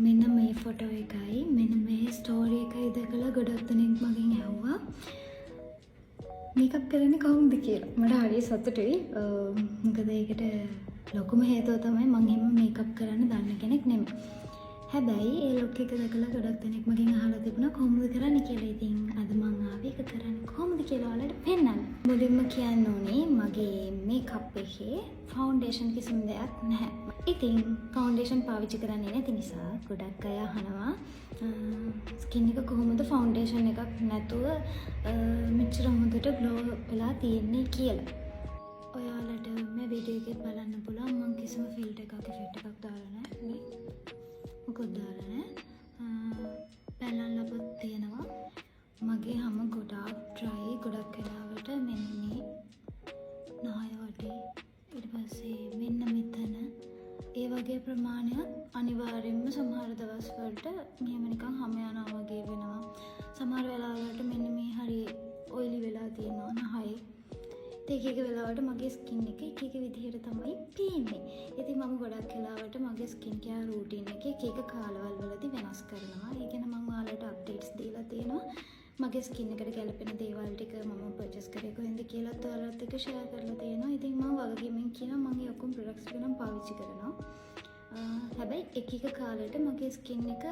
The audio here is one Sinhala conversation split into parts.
මෙන්න මේ ෆොටෝ එකයි මෙන්න මේ ස්ටෝරි එකයි දැකලා ගොඩක් දෙනෙක් මගෙන් ඇහුවා මේකප් කරන්නේ කොහොමද කියලා. මට හරිය සතුටුයි. මොකද ඒකට ලොකුම හේතුව තමයි මං එහෙම මේකප් කරන්න දන්න කෙනෙක් නෙමෙයි. හැබැයි ඒ ලුක් එක දැකලා ගොඩක් දෙනෙක් මගෙන් අහලා තිබුණා කොහොමද කරන්නේ කියලා. ඉතින් අද මං ආවේ ඒක කරන්නේ කොහොමද කියලා ඔයාලට පෙන්නන්න. මුලින්ම කියන්න ඕනේ මගේ මේකප් එකේ ෆවුන්ඩේෂන් කිසිම දෙයක් නැහැ. ඉතින් ෆවුන්ඩේෂන් පාවිච්චි කරන්නේ නැති නිසා ගොඩක් අය අහනවා ස්කින් එක කොහොමද ෆවුන්ඩේෂන් එකක් නැතුව මෙච්චර හොඳට ග්ලෝ වෙලා තියෙන්නේ කියලා. ඔයාලට මේ වීඩියෝ එකෙත් බලන්න පුළුවන් මං කිසිම ෆිල්ටර් එකක් ඉෆෙක්ට් එකක් දාලා නැහැ නේ. මොකොත් දාලා නැහැ. පැලන් ලපත් තියෙනවා. මගේ හැම ගොඩාක් ඩ්‍රයි ගොඩක් වෙලාවට මෙන්න මේ නහය වටේ ඊට පස්සේ මෙන්න මෙතන ඒ වගේ ප්‍රමාණයක් අනිවාර්යෙන්ම සමහර දවස් වලට මෙහෙම නිකන් හැම යනවා වගේ වෙනවා. සමහර වෙලාවලට මෙන්න මේ හරි ඔයිලි වෙලා තියෙනවා නහයේ. ඉතින් එක එක වෙලාවට මගේ ස්කින් එක එක එක විදිහට තමයි පේන්නේ. ඉතින් මම ගොඩක් වෙලාවට මගේ ස්කින් කෙයාර් රූටීන් එක එක එක කාලවල වලදී වෙනස් කරනවා. ඒ ගැන මම ඔයාලට අප්ඩේට්ස් දීලා තියෙනවා. මගේ ස්කින් එකට ගැලපෙන දේවල් ටික මම පර්චේස් කරේ කොහෙන්ද කියලාත් ඔයාලත් එක්ක ෂෙයා කරලා තියෙනවා. ඉතින් මම වගකීමෙන් කියනවා මම ඒ ඔක්කොම ප්‍රොඩක්ට්ස් ටික නම් පාවිච්චි කරනවා. හැබැයි එක එක කාලෙට මගේ ස්කින් එක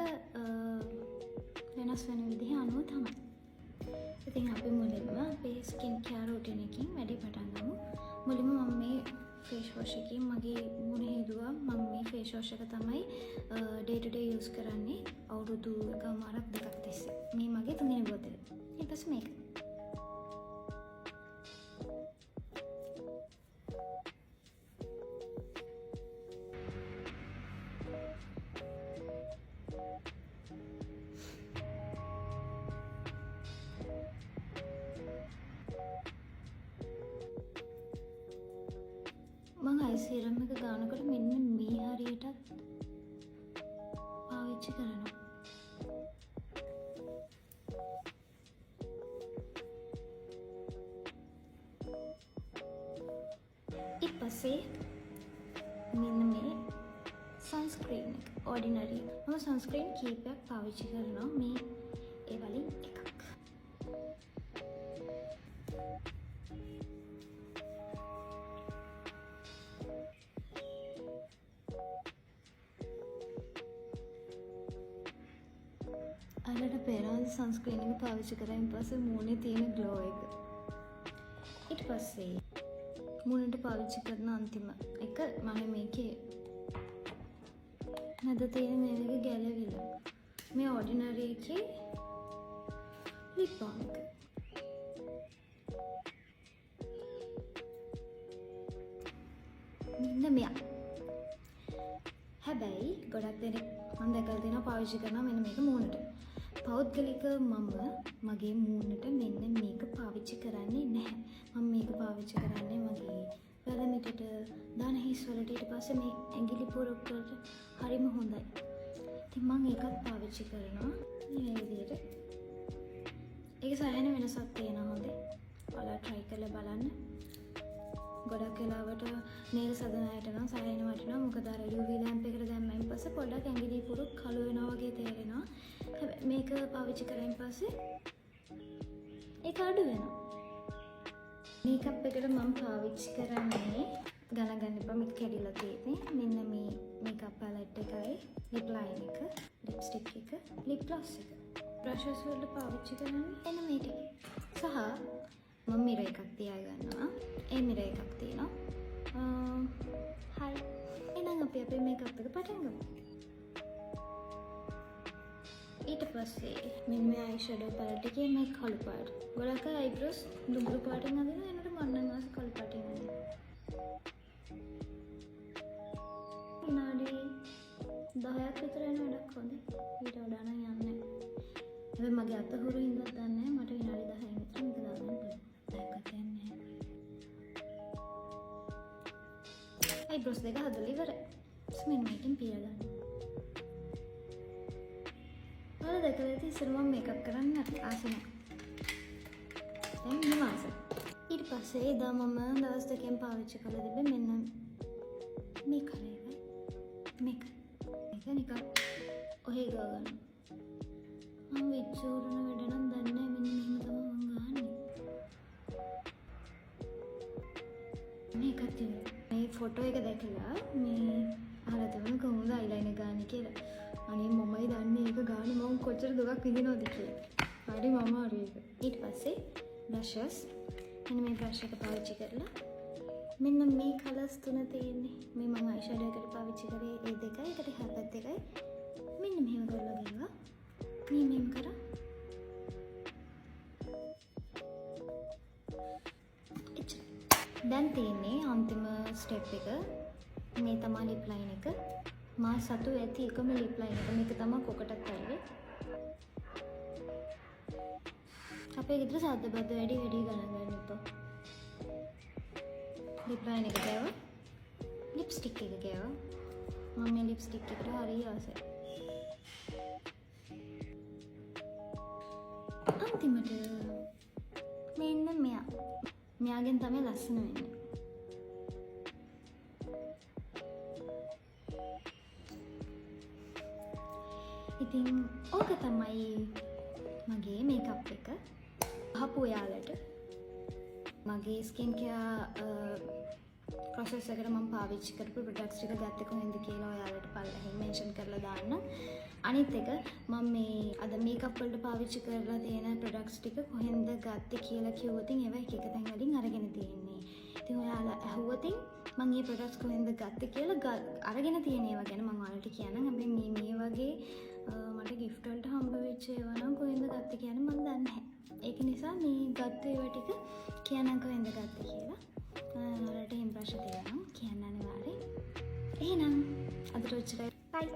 වෙනස් වෙන විදිහ අනුව තමයි. ඉතින් අපි මුලින්ම අපේ ස්කින් කෙයාර් රූටීන් එකකින් වැඩි පටන් ගමු. මුලින්ම මම මේ ෆේස් වොෂ් එකකින් මගේ මුණ හේදුවා. මම මේ ෆේස් වොෂ් එක තමයි ඩේ ටු ඩේ යූස් කරන්නේ අවුරුදු එකමාරක් දෙකක් තිස්සේ. මේ මගේ තුන්වෙනි බෝතලේ. ඊට පස්සේ මේක. මං අයි සීරම් එක ගානකොට මෙන්න මේ හරියටත් පාවිච්චි කරනවා. ඊට පස්සේ මෙන්න මේ සන්ස්ක්‍රීන් එක ඕඩිනරි. මම සන්ස්ක්‍රීන් කීපයක් පාවිච්චි කරනවා. මේ ඒ වලින් එකක්. ඔයාලට පේනවද සන්ස්ක්‍රීන් එක පාවිච්චි කරායින් පස්සේ මූණේ තියෙන ග්ලෝ එක? ඊට පස්සේ මූණට පාවිච්චි කරන අන්තිම එක මම මේකේ මැද තියෙන මේ එක ගැලවිලා. මේ ඕඩිනරි එකේ ලිප් බාම් එක. මෙන්න මෙයා. හැබැයි ගොඩක් දෙනෙක් මම දැකලා තියෙනවා පාවිච්චි කරනවා මෙන්න මේක මූණට. පෞද්ගලික මම මගේ මූණට මෙන්න මේක පාවිච්චි කරන්නේ නැහැ. මම මේක පාවිච්චි කරන්නේ මගේ වැලමිටට, දන හිස් වලට, ඊට පස්සේ මේ ඇඟිලි පොරොක් වලට හරිම හොඳයි. ඉතින් මම ඒකත් පාවිච්චි කරනවා මේ විදිහට. ඒක සෑහෙන වෙනසක් තියෙනවා හොඳේ. ඔයාලා try කරලා බලන්න. ගොඩක් වෙලාවට නේල් සදන අයට නම් සෑහෙන වටිනවා. මොකද අර UV lamp එකට දැම්මයින් පස්සේ පොඩ්ඩක් ඇඟිලි පුරුක් කළු වෙනවා වගේ තේරෙනවා. හැබැයි මේක පාවිච්චි කරායින් පස්සේ ඒක අඩු වෙනවා. මේකප් එකට මම පාවිච්චි කරන්නේ ගණන් ගන්න එපා මේක කැඩිලා තියෙන්නේ. මෙන්න මේ මේකප් පැලට් එකයි, ලිප් ලයින් එක, ලිප්ස්ටික් එක, ලිප් ග්ලොස් එක. බ්‍රෂස් වලට පාවිච්චි කරන්නේ එන්න මේ ටික. සහ මම මිරර් එකක් තියාගන්නවා. ඒ මිරර් එකක් තියෙනවා. හරි. එහෙනම් අපි අපේ මේකප් එක පටන් ගමු. ඊට පස්සේ මෙන්න මේ අයි ෂැඩෝ පැලට් එකේ මේ කළු පාට. ගොඩක් අය අයිබ්‍රෝස් දුඹුරු පාටින් අඳිනවා. එනකොට මම නම් ආස කළු පාටින් අඳිනවා. විනාඩි 10ක් විතර යන වැඩක් හොඳේ. ඊට වඩා නම් යන්නේ නැහැ. හැබැයි මගේ අත හුරු හින්දාත් දන්නේ නැහැ. මට විනාඩි 10න් විතර මේක දාගන්න පුළුවන්. 10ක්වත් යන්නේ නැහැ. අයිබ්‍රෝස් දෙක හදලා ඉවරයි. මෙන්න මේකෙන් පියගන්න. ඔයාලා දැකලා ඇති ඉස්සර මම මේකප් කරන්න ආස නැහැ. දැන් මෙහෙම ආසයි. ඊට පස්සේ එදා මම දවස් දෙකෙන් පාවිච්චි කරලා තිබ්බේ මෙන්න මේ කලර් එකයි. මේක. මේක නිකන් ඔහේ ගා ගන්න. මම විච්චූරණ වැඩ නම් දන්නේ නැහැ. මෙන්න මෙහෙම තමයි මං ගාන්නේ. මේකත් ඉවරයි. මේ ෆොටෝ එක දැකලා මේ අහලා තිබුණා කොහොමද අයිලයිනර් ගාන්නේ කියලා. අනේ මමයි දන්නේ ඒක ගාන මම කොච්චර දුකක් විඳිනවද කියලා. හරි මම හරි ඒක. ඊට පස්සේ බ්‍රෂස්. මෙන්න මේ බ්‍රෂ් එක පාවිච්චි කරලා මෙන්න මේ කලර්ස් තුන තියෙන්නේ. මේ මම අයිෂැඩෝ එකට පාවිච්චි කරේ ඒ දෙකයි, ඒකට එහා පැත්ත එකයි. මෙන්න මෙහෙම කරලා ගියා. මේ මෙහෙම කරා. එච්චරයි. දැන් තියෙන්නේ අන්තිම ස්ටෙප් එක. මේ තමා ලිප් ලයින් එක. මා සතු ඇති එකම ලිප් ලයින් එක. මේක තමා කොකටත් ආවේ. අපේ ගෙදර සද්ද බද්ද වැඩි වැඩි ගණන් ගන්න එපා. ලිප් ලයින් එක ගෑවා. ලිප්ස්ටික් එක ගෑවා. මම මේ ලිප්ස්ටික් එකට හරි ආසයි. අන්තිමට මෙන්න මෙයා. මෙයාගෙන් තමයි ලස්සන වෙන්නේ. ඉතින් ඕක තමයි මගේ මේකප් එක. අහපු ඔයාලට මගේ ස්කින් කෙයාර් ප්‍රොසෙස් එකට මම පාවිච්චි කරපු ප්‍රොඩක්ට්ස් ටික ගත්තේ කොහෙන්ද කියලා ඔයාලට පල්ලෙහින් මෙන්ෂන් කරලා දාන්න. අනිත් එක මම මේ අද මේකප් වලට පාවිච්චි කරලා තියෙන ප්‍රොඩක්ට්ස් ටික කොහෙන්ද ගත්තේ කියලා කිව්වොත් ඒවා එක එක තැන් වලින් අරගෙන තියෙන්නේ. ඉතින් ඔයාලා ඇහුවොත් මම මේ ප්‍රොඩක්ට්ස් කොහෙන්ද ගත්තේ කියලා අරගෙන තියෙන ඒවා ගැන මම ඔයාලට කියන්නම්. හැබැයි මේ වගේ මට ගිෆ්ට් වලට හම්බ වෙච්ච ඒවා නම් කොහෙන්ද ගත්තේ කියන්නේ මම දන්නේ නැහැ. ඒක නිසා මේ ගත්ත ඒවා ටික කියන්නම් කොහෙන්ද ගත්තේ කියලා. ඔයාලට එහෙම ප්‍රශ්න තියෙනවා නම් කියන්න අනිවාර්යෙන්. එහෙනම් අදට ඔච්චරයි. බයි.